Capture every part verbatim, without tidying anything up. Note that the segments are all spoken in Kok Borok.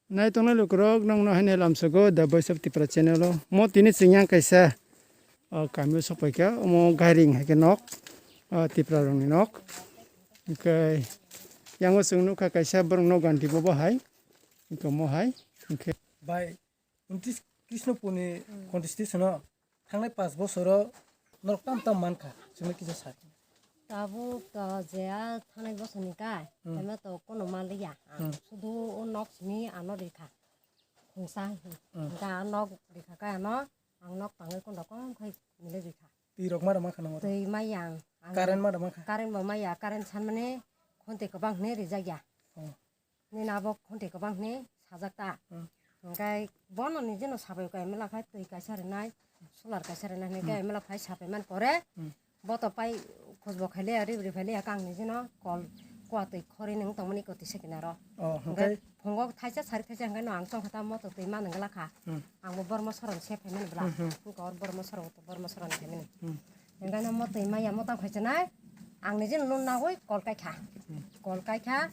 Nai tongnai lukurok, nokno haino lamsogo The Voice of Tripura channel o. Mo tini chwng yang kaisa, o, kami o sokpaikha, omo gairing hai khe nok, o, Tripura rokni nok. Hwnkhe yango chwng nukha kaisa borok nok ganti bobo hai, hwnkhe omo hai, hwnkhe. Bai, untris Krishnopurni constitution o thangnai panch bosoro norok tam tam mankha, chwngno kisa sa. Tabuk to je a thangnai bosoni kai, hmm, tamo to kono manliya. Ang, hmm, sudu o nok simi ano rikha. Khungsa, hmm, hwnkha a nok rikha kai ano, ang nok tangwi kondo kom khai milwi rikha. Twi rok ma da mankha nang oro? Twi maya ang. Ang current ma da mankha? Current bo maya, current sanmani khonti kwbang hwnwi rijak ya. Oh. Nini abo khonti kwbang hwnwi sajak ta. Hmm. Hwnkhe bono nijeno sabai kaya mela khai twi kaisa rinai, solar kaisa rinai hwnwi, hmm, kaya mela phai sabai man pore, hmm, bo to pai khosbo khailiya, ribri phailiya kang nijeno kol kua twi khori nung tongmani koti se kinaro. Oh, hwnkhe hwnkhe phungo thaisa sari thaisa hwnkhe no ang tongkha ta moto twi manung glakha. Hmm. Ang bo bormo soron se phaimani bwla. Hmm, hmm. Hwnkhe oro bormo soron, bormo soron phaimani. Hmm. Hwnkhe no motwi maya motang khaichanai, ang nijini nung nagwi kol kaikha. Hmm. Kol kaikha,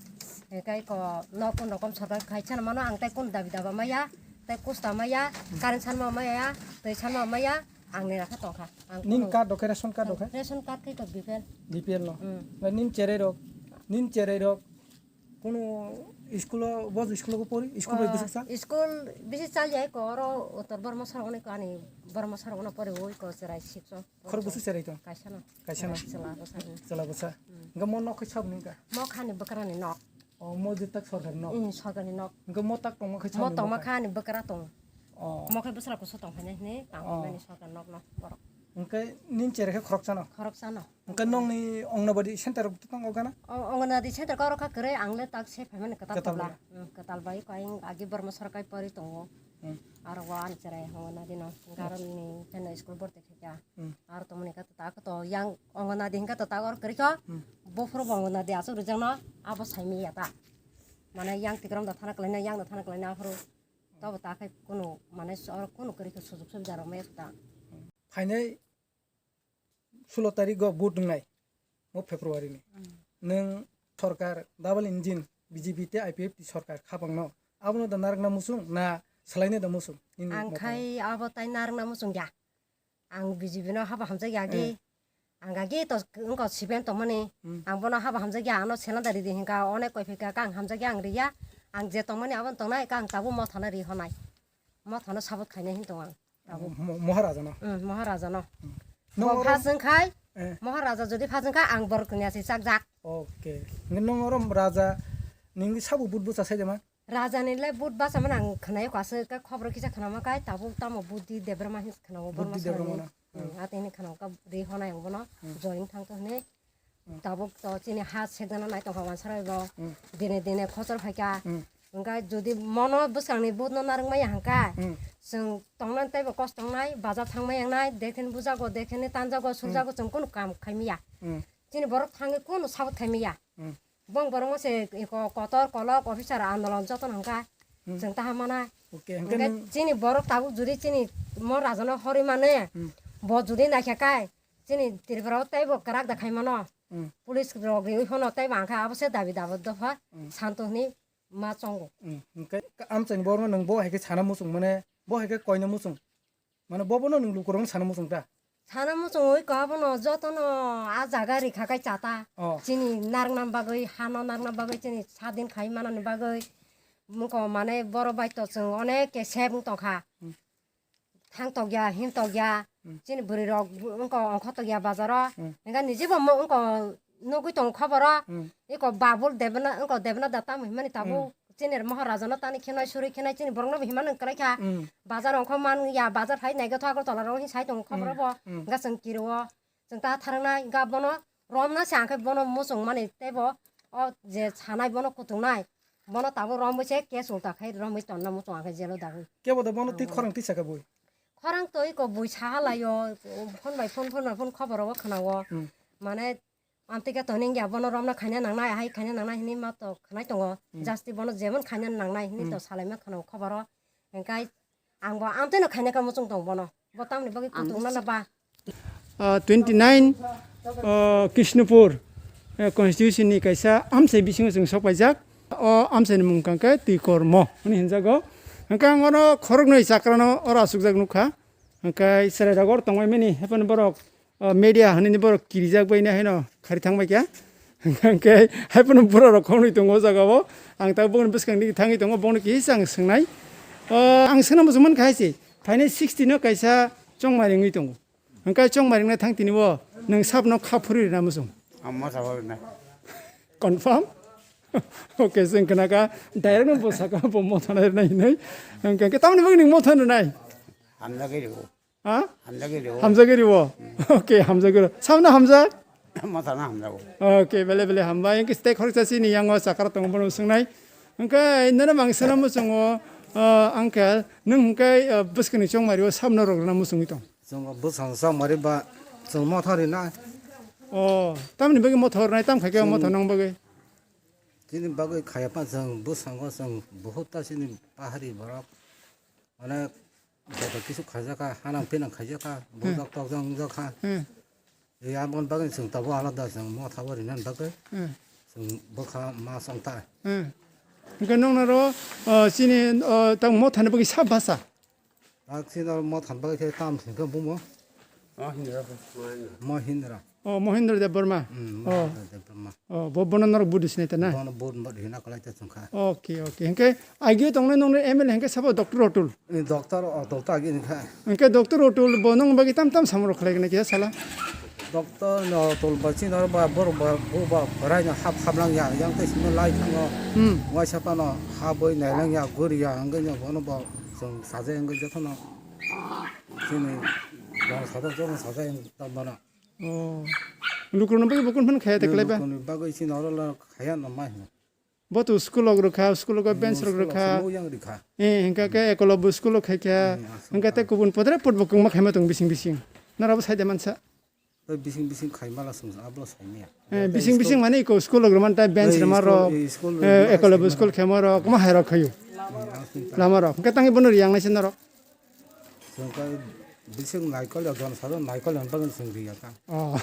hwnkhe ko nok kun rokom sorkar khaisa mano ang tei kun dabi daba maya, tei kusta maya, hmm, current sanma maya, twi sanma maya, ang nira khe tongkha. Ang nini kuno card rok khe, ration card rok khe? Ration card khe ko B P L. B P L no? Hmm. Nini cherai rok, nini cherai rok, kunu school o, bo school o pori? School bai, ah, bwswk sa? School bisi chal ya ko oro Uttor Bormo sorok ni ko ani Bormo sorok no pori ui ko cherai six o. Khorok bwswk cherai tong? Kaisa no. Kaisa no? Chwla bwsa ni. Chwla bwsa. Hmm. Hwnkhe mo nok khe saboni wngkha? Mo khani bwkrani nok. Oh, mo je tak sorkar ni nok? Hmm, sorkar ni nok. Hwnkhe mo tak tongma khe saboni wngkha? Mo tongma kha ani bwkra tong. Oh. Mo khe bwsra kusu tong phainai hwnwi tang phaimani sorkar nok no borok. Hwnkhe nini cherai khe khoroksa no? Khoroksa no. Hwnkhe nokni Anganwadi center rok tongo gana? O, Anganwadi center khe oro kha kwrwi, ang le tak se phaimani kwtal kwtal tabla. Hmm, kwtal bai ko ayang agi Bormo sorkar pori tongo. Hmm. Aro o ani cherai Anganwadi no. Hmm. Garoni cheno school borte khaikha. Hmm. Aro tongmani khe tak to yang Anganwadi hwnkhe to tak oro kwrwi kho. Hmm. Bophuru bo Anganwadi aswk rijak no abo saimanya ta. Mane yang tikram da thana kwlaina, yang da thana kwlaina aphuru. Tobo ta khe kunu mane oro kunu kwrwi khe sujug subida rok maya ta. Phainai sulo tarik o vote wngnai, o February ni. Hmm. Nwng sorkar double engine B J P tei I P F T sorkar khapang no, abono da narwkna muchung na swlaina da muchung? Nini motha? Ang khai abo tai narwkna muchung ya. Ang B J P no haba hamjak ya agi. Hmm. Ang agi to wngkha C P M tongmani. Hmm. Ang bono haba hamjak ya, ano selanda ridi hinka onek koi phika kang hamjak ya ang riya. Ang je tongmani abono tongnai kang tabuk mothano ri honai. Mothano sabot khainai hin tong ang. Tabuk. Mo-, Moharaja no? Hmm, Moharaja no. Hmm. Bo phas wngkhai, eh, Moharaja jodi phas wngkha, ang borok tongya se chakjak. Okay. Nwng oro raja, nini sabo but bwsa sai de ma? Raja ni le but bwsa mano ang khwnayo, kaisa ka khobor kisa khwnama kai, tabuk tamo Buddhi Debbarma hin khwnao, Buddhi Borma Debbarma soroni. No? Hmm, hmm. Atini khwnao ka ri honai ang bono, hmm, join thang to hwnwi. Hmm. Tabuk to chini ha sekdana nai tongkha wansa rok bo. Hmm. Dine dine khosor phaikha. Hmm. Hwnkhe jodi mono bwskangni but no narwk maya hwnkhe, hmm, chwng tongnani teibo kosto wngnai, bazar thang maya wngnai, dekheni bujago, dekheni tanjago, hmm, surjago, chwng kunu kam khai maya. Hmm. Chini borok thangwi kunu sabot khai maya. Hmm. Bong borokno se ko-, kotor kolok officer andolon jotono hwnkha, hmm, chwng taha mana. Okay, hwnkhe hwnkhe nwng chini borok tabuk jodi chini mo rajano horwi mane, hmm, bo jodi naikha kai, chini Tripura o teibo kwrak da khai mano. Hmm. Police rok riwi phano teibo ang kha abo se dabi daba dopha, hmm, santo hwnwi ma chongo. Hmm, hwnkhe amchaini borokno nwng bo hai khe sana muchung mane, bo hai khe koina muchung? Mane bo bono nwng lukurokno sana muchung ta? Sana muchungwi kha bono jotono a jaga rikha kai chata. Oh. Chini narwkna bagwi, hano narwkna bagwi, chini sadin khai manani bagwi. Mungko mane boro bai to chwng onek ke sep wng tongkha. Hmm. Thang tokya, hin tokya. Hmm. Chini bwrwi rok wngko ongkho tokya bazaro. Hmm. Hingkha niji bo mo-, wngko nugwi tongo khoboro. Hmm. Iko Babul Debna, wngko Debna Datta himani tabuk. Hmm. Chini Moharaja no tani khenai suri khenai chini borok no bo himani kwlai kha. Hmm. Bazar ongkho man ya, bazar phai nai khe tho Agartala ro hin sai tongo khoboro bo. Hmm. Hingkha chwng kiri o, chwng ta tharwng nai, hingkha bono romna se ang khe bono muchung mani tei bo o je sanai bono kutung nai, bono tabuk romwi se case ulta khai romwi tonna muchung ang khe jelo dagwi. Kebo da bono twi khorang twi saka bui. Khorang twi ko bui saha lai o, phone bai phone, phone bai phone khoboro o khwna o. Hmm. Mane Amtwi khe tongni wngya, bono romna khaina nangnai, ahai khaina nangnai hinwi ma to khwnai tongo. Hmm. Jasti bono jemon khaina nangnai hinwi to, hmm, salaima khwnao khoboro. Hingkai ang bo amtwino khaina kha muchung tong bono. Bo tamni bagwi kutung na ba? Ah, twenty nine, ah, Krishnapur, eh, constituency ni kaisa amchai bisingo chwng sok paijak. O amchaini mung kha khe Twi Kormo hwnwi hinjago. Hwnkhe ang oro khoroknwi chakrano oro achukjak nukha. Hwnkhe chwrairok oro tongmani, haphano borok, o, media hwnwi borok kirijak bai haino khari thangbai kha. Hwnkhe haphano bororok khoroknwi tongo o jagao. Ang tabuk bwskangni thangwi tongo, bono kisa ang swngnai. O, ang swngna muchung mankha hai se, phainai sixty no kaisa chongmari wngwi tongo. Hwnkhe chongmari wngnai thang tini bo nwng sabno kha phuri rwna muchung. Ang motha bo rwnai. Confirm? Okay, chwng khna kha direct no bo saka bo motha nai rwnai hinwi. Hwnkhe, hwnkhe tamoni bagwi nwng motha rwnai? Hamjagwi rwo. Ha? Hamjagwi rwo. Hamjagwi rwo. Okay, hamjagwi rwo. Sabno hamjak? Motha no hamjago. Okay, bele bele hambai. Hwnkhe tei khoroksa chini yango chakra tongo bono swngnai. Hwnkhe nono mangsa no muchungo, ah, uncle, nwng hwnkhe, ah, bwskangni chongmari o sabno rwna muchungwi tong? Chwng bwsang chongmari ba chwng motha rina. O, tamni bagwi motha rwnai, tam khai khe motha nang bagwi? Chini bagwi khaya pa chwng bwskango chwng buhut ta chini pahari borok. Onek joto kisu khaijak kha, hanang pinang khaijak kha, bujak tokjak wngjak kha. Hmm. E aboni bagwi chwng tabuk alada chwng motha bo rina bagwi Hmm. chwng bwkha ma chwng ta. Hmm. Hwnkhe noknaro, o, chini, o, tang mothani bagwi sa basa? Ak chini oro mothani bagwi khe tam sing khe bumo. Mo Hindra. Mo Hindra. O, Mohindra Debbarma. Hmm, O. Mo Hindra Debbarma. O, bo, bono norok Buddhist sinai ta na? Bono Buddha hina kwlai ta chwng kha. Okay, okay. Hwnkhe agio tongnai nokni M L A hwnkhe sabo Doctor Otul. Ni Doctor Otul ta agini kha. Hwnkhe Doctor Otul bo nokni bagwi tam tam samung rok khlai gwnai kisa sala. Doctor no tolba chini oro ba borok ba bo ba kwrai no hap hap lang ya, yang tei simi lai thango. Hmm. Waisa phano ha boi nai lang ya, guri ya, hwnkhe no bono bo chwng sajai hwnkhe jotono chini jang sajak jotono sajai hwnkhe ta bono. Oh. Lukurokno bagwi bo kunu phano khaya ta khlai ba? Lukurokni bagwi chini oro lo khaya no mai hino. Bo to school rok rwkha, school rok bench rok rwkha. School rok yang rwkha. Eh, hwnkha khe Ekolobya school rok khaikha. Hmm, aswk Hwnkha tei kha. Kubun podre pod bo kwbangma khaima tongo bising bising. Norok bo saida mansa. Tei bising bising khaimala sung abo saimaya. Eh, Tei bising school bising mane iko school rok rwmani tei bench Ei, rwma school, rok, ei, school eh, rwma Ekolobya khaimala. School khema rok, kwma hai rok khayu. Hmm, aswk tha. Lama rok. Hwnkha tangwi bono riyang naise norok. Chwng khe bising naikol ya, jon sajak naikol ya bagwi chwng riya ta. Oh.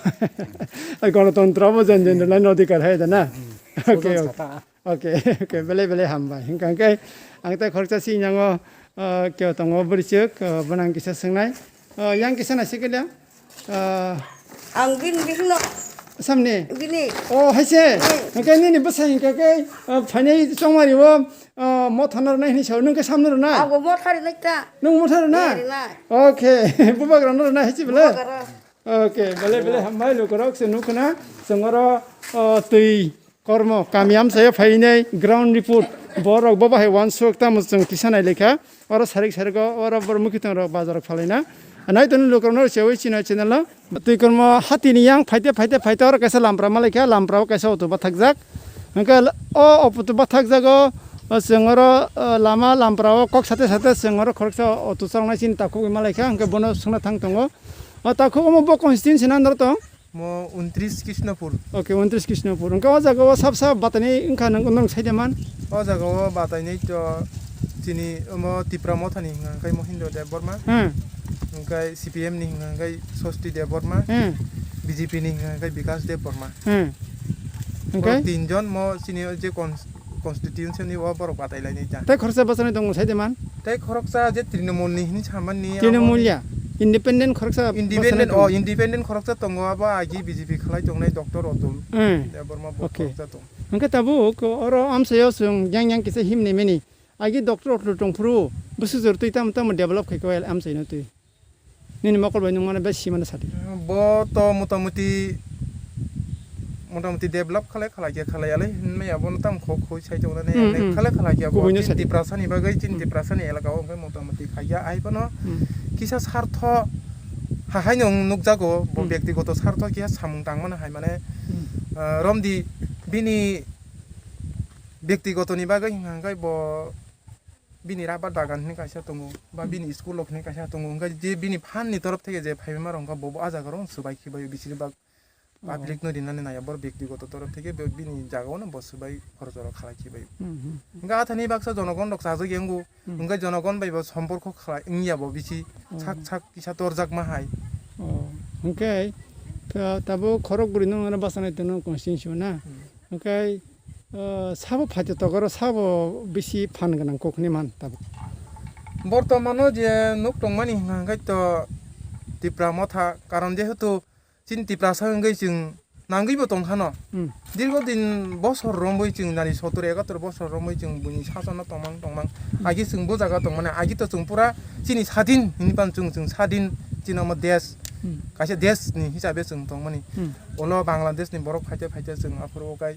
Ganatantra bo jon jon lai nodi kar hai da na. Hmm. Okay, Sojak okay. Sata. Okay, okay. Belai belai hambai. Hwnkha hwnkhe ang tei khoroksa sinyango, ah, keo tongo bwrwichwk, ah, bono ang kisa swngnai. Ah, yang kisa naisik khe, ah, Ang bini bihikno samni? Bini. Oh, hai se. Hmm. Hwnkhe nini bwsai hwnkha khe, ah, phainai chongmari o, ah, motha no rwnai hinwi sao, nwng khe samno rwnai? Abo motha rwnai ta. Nwng motha rwnai? Rwnai. Okay, bubagra no rwnai hai se bele? Bubagra. Okay, bele bele hambai lukurok se nukhuna, chwng oro, ah, twi Kormo, kami amchaio phainai ground report, borok bo bahai uansuk tamo chwng kisa nai lekha, oro sarik sarik o, oro borok mwkhwtwng rok bazar o phalaina. Nai toni lukurok no cheui chino channel no. Twi Kormo hatini yang phaite phaite phaite oro kaisa lampra malaikha, lampra o kaisa auto bathakjak. Hwnkhe o auto bathakjago, o chwng oro, o lama lampra o kok sate sate chwng oro khoroksa auto chaloknai chini takhuk malaikha, hwnkhe bono swngna thang tongo. O takhuk omo bo constituency na norok tong? Mo untris Krishnapur. Okay, untris Krishnapur. Hwnkhe o jaga o sab sab bataini wngkha nwng, nwng saida man? O jaga o bataini to chini omo Tipra Mothani hwnka hwnkhe Mohindra Debbarma. Hmm. Hwnkhe C P M ni hwnka hwnkhe Sosti Debbarma. Hmm. B J P ni hwnka hwnkhe Bikas Debbarma. Hmm. Hwnkhe? Borok tinjon mo chini o je cons-, constituency ni o borok batai lainai ta. Tei khoroksa bwsani tongmung sai de man? Tei khoroksa je Trinamool ni hini samani abo Trinamool ya? Independent khoroksa Independent, bwsani o, tong? Independent khoroksa tongo, abo agi B J P khlai tongnai Doctor Otul. Hmm. Debbarma bo Okay. Khoroksa tong. Hwnkhe tabuk oro amchaio chwng yang yang kisa himni mani. Agi Doctor Otul tongphuru bwswk jor twi tamo tamo develop khai khe amchaino twi. Nini mokol bai nwng mano besi mano sadi. Bo to motamuti, motamuti develop khalai khalai khe khalai alai hinmaya bono tamo khok khoi sai tongnani Hmm, hmm. Khalai khalai khe bo Kubui no chini sadi. Tiprasa ni bagwi chini Hmm. Tiprasa ni elaka o hwnkhe motamuti khaiya ai bono Hmm. Kisa sartho hahai no nukjago bo Hmm. Byaktigoto sartho kisa samung tangmani hai mane Hmm. Ah, romdi bini byaktigoto ni bagwi hwnkha hwnkhe bo bini rabar bagan hinwi kaisa tongo, ba bini school rok hinwi kaisa tongo, hwnkhe je bini phan ni torop theke je phaibaima rok wngkha, bo bo ah jaga rok swbai khibaio, bisini bak Oh. Public no rinani naiya, boro byaktigoto torop theke bo bini jaga o no bo swbai khoroksa rok khalai khibaio. Hmm, hmm. Hwnkhe athani baksa jonogon rok chajak ya wngo, Hmm. Hwnkhe jonogon bai bo somporko khlai wngya bo bisi Oh. Sak sak kisa torjakma hai. Oh, hwnkhe ta-, tabuk khorok bwrwi no bwskanai tongo constituency o na? Hmm. Hwnkhe Ah, sabo phaito tokoro sabo bisi phan gwnang kok hinwi man tabuk. Bortomano je nuk tongmani hwnka hwnkhe to Tipra Motha, karon jehetu chini Tiprasa wngwi chwng nangwibo tongkhano. Hmm. Dirgo din bosor romwi chwng nari sotor ekator bosor romwi chwng buini sasono tongmang tongmang. Hmm. Agi chwng bo jaga tongmani, agi to chwng pura chini sadin hinwi pan chwng, chwng sadin chini omo desh. Hmm. Kaisa desh ni hisabe chwng tongmani. Hmm. Ulo Bangladesh ni borok phaite phaite chwng aphuru ukai,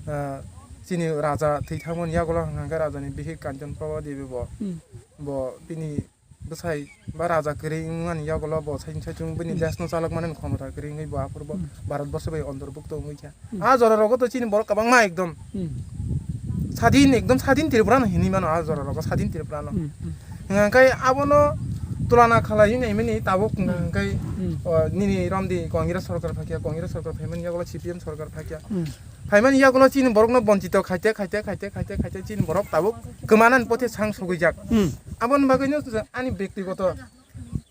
ah, chini raja thwi thangmani yagulo hwnka hwnkhe raja ni bihik Kanchan Prabha Devi bo, Hmm. bo bini bwsai ba raja kwrwi wngmani yagulo bo saichung saichung bini Hmm. desh no chalokmani khomota kwrwi wngwi bo aphuru bo Hmm. Bharat borsho bai ontorbukto wngwi kha. Hmm. A jora rogo to chini borok kwbangma ekdom Hmm. sadin, ekdom sadin Tripura no hinwi mano a jora rogo sadin Tripura no. Hmm. Hmm. Hwnka hwnkhe abono tulana khalai wngwi naimani tabuk hwnka Hmm. hwnkhe, Hmm. o, nini romdi Congress sorkar phakya, Congress sorkar phaimani yagulo C P M sorkar phakya. Hmm. Phaimani yagulo chini borokno bonchito khaite, khaite, khaite, khaite, khaite chini borok tabuk kwmanani pothe sang sogwijak. Hmm. Aboni bagwino ani bektigoto,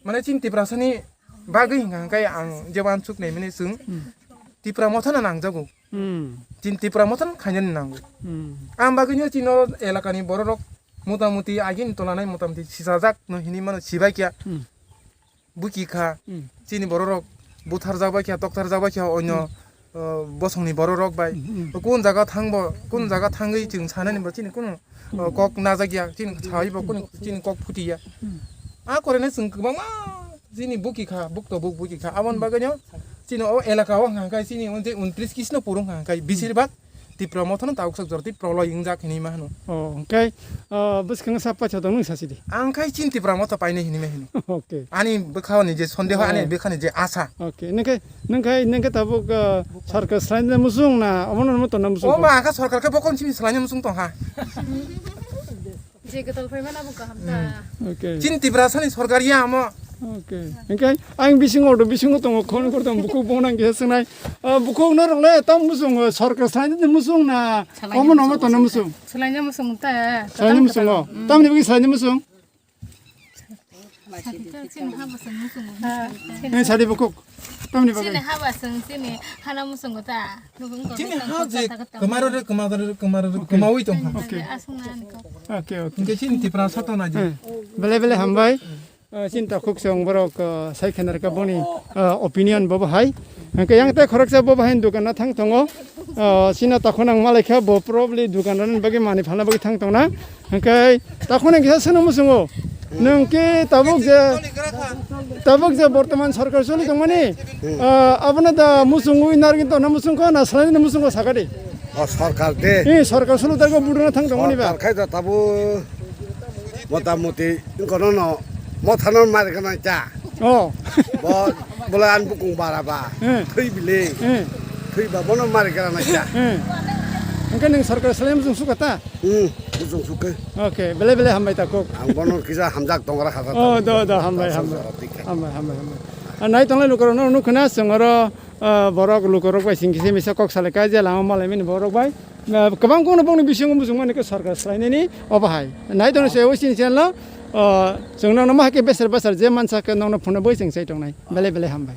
mane chini Tiprasani bagwi hwnka hwnkhe ang je uansuk naimani chwng Hmm. Tipra Mothano nangjago. Hmm. Chini Tipra Mothano khainani nango. Hmm. Ang bagwino chini elakani bororok motamuti agini tolanai motamuti sisajak no hinwi mano sibaikya. Hmm. Buki kha, Hmm. chini bororok butharjak bai kha, toktarjak bai kha, onyo, Hmm. uh, bosongni bororok bai. Hmm, hmm. Kun jaga thangbo, kun Hmm. jaga thangwi chwng sanani bo chini kunu, uh, Hmm. kok najak ya, chini sawi bo kunu chini kok phuti ya. Hmm. A korene chwng kwbangma chini buki kha, bukto buk buki kha. Aboni Hmm. bagwino chini o elaka o hwnka hwnkhe chini unte untris Krishnapur hwnka hwnkhe Hmm. bisir bak Tipra Mothano tabuk sak jorti proloi wngjak hinwi ma hwno. Oh, hwnkhe, ah, bwskang sa paithago nwng sasi di. Ang khai chini Tipra Motha painai hinwi ma hwno. Okay. Ani bwkhani je sondeho, ani Oh. bwkhani je asa. Okay. Nwng khai, nwng khai, nwng khe tabuk, ah, sorkar swlainani muchung na, omono omo tonna muchung O kho? Ma kha sorkar khe bokol simi swlainani muchung tong ha. Je kwtal phaimani abo kaham ta. Hmm. Okay. Chini Tiprasani sorkar ya amo. Okay. Hwnkhe ang bisingo auto bisingo tongo, khon khortam bukhuk bongna kisa swngnai. Ah, bukhuk norok le tam muchung, sorkar swlainani muchung na Swlainani omo nomo muchung. Tonna muchung? Swlainani muchung ta. Swlainani muchung o. Hmm. Tamni bagwi swlainani muchung? Chini haba swng muchung. Eh, sadi bukhuk. Tamni bagwi? Chini haba swng, chini hana muchung ta. Chini ha je kwmaro re, kwmaro re, kwmaro re, Okay. Kwmawi tong kha. Okay. Aswng na ani kok. Okay, okay. Hwnkhe chini Tiprasa to na je. Eh, belai belai hambai. Ah, chini takhuk chwng borok, ah, sai khe narwkha boni, ah, opinion bo bahai. Hwnkhe yang tei khoroksa bo bahai dukan na thang tongo. Ah, chini takhuk nang malai kha bo probably dukan rani bagwi manwi phalna bagwi thang tongna. Hwnkhe takhuk nang kisa swngno muchungo. Nwng khe tabuk je, tabuk je bortoman sorkar choli tongmani, ah, abono da muchungwi narwgwi tongna muchungkha na swlainani muchungkha sakha di? O sorkar de. Eh, sorkar solo targo budona thang tongmani ba? Sorkar khai da tabuk motamoti wngkha no no mothano mari gana cha. Oh. Bo, bolai an bukung bara ba. Hmm. Thwi bile. Hmm. Thwi ba bono mari gana cha. Hmm. Hwnkhe nwng sorkar swlai muchung sukha ta? Hmm, muchung sukha. Okay, belai belai hambai takhuk. Ang bono kisa hamjak tongra kha ta. Oh, do, do, hambai, hambai. Hambai, hambai, hambai. Ah, nai tonglai lukurok no nukho na chwng oro, ah, borok lukurok bai sing kisa misa kok salai kha je lama malai mani borok bai. Ah, kwbang kono bongni bisingo muchung mani khe sorkar swlainani obo hai. Nai tongno se o sini channel, ah, chwng nokno ma khe beser beser je mansa khe nokno phunukna bai chwng sai tongnai. Belai belai hambai.